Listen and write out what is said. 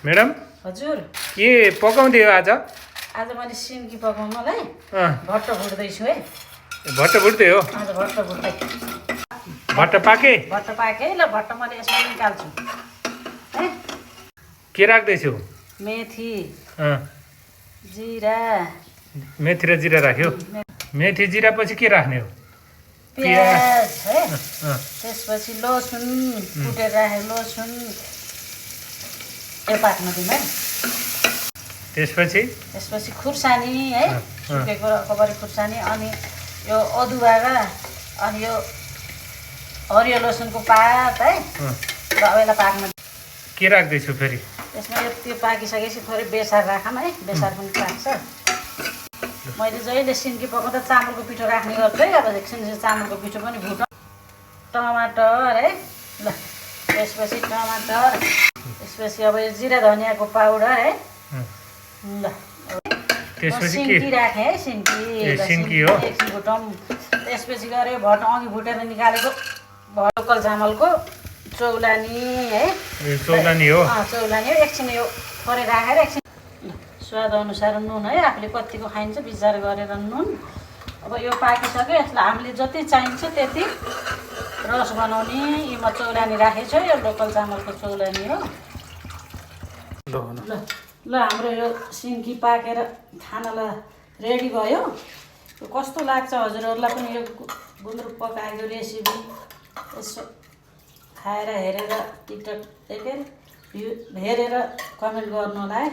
Madam हजुर के पकाउँदै हो आज आज मैले सिन्की पकाउनलाई भट्ट भुट्दैछु है भट्ट भुट्दै हो आज भट्ट भुट्दै भट्ट पाके भट्ट पाके ल भट्ट मैले यसमा निकाल्छु है के राख्दैछु मेथी अँ, जिरा मेथी र जिरा राख्यो मेथी जिरा पछि के राख्ने हो प्याज है अँ, त्यसपछि लसुन कुटेर राखेको लसुन यो पाक्न दिउँ है त्यसपछि खुर्सानी है सुकेको रकबरी खुर्सानी अनि यो अदुवा र अनि यो हरियो लसुनको पात है र अबेला पाक्न के राख्दैछु फेरि त्यसमा यो त्यो पाकिसकेपछि थोरै बेसार राखौँ है बेसार पनि पाक्छ मैले जहिले सिन्की पकाउँदा चामलको पिठो राख्ने गर्छु है अब एकछिन चामलको पिठो पनि भुटौँ टमाटर है ल त्यसपछि टमाटर त्यसपछि अब यो जिरा धनियाँको पाउडर है ल त्यसपछि के सिन्की राखेँ है सिन्की सिन्की हो एकछिन भुटौँ त्यसपछि गएर यो भट्ट अघि भुटेर निकालेको लोकल चामलको चौलानी है चौलानी हो चौलानी हो एकछिन यो थोरै राखेर एकछिन स्वाद अनुसार नुन है आफूले कतिको खाइन्छ विचार गरेर नुन अब यो पाकिसक्यो यसलाई हामीले जति चाहिन्छ त्यति रस बनाउने यो चौलानी राखेको छु यो लोकल चामलको चौलानी हो ल हाम्रो यो सिन्की पाकेर खानालाई रेडी भयो कस्तो लाग्छ हजुरहरूलाई पनि यो गुन्द्रुक पकाएको रेसिपी यसो खाएर हेरेर टिकटक हेरेर कमेन्ट गर्नु होला है।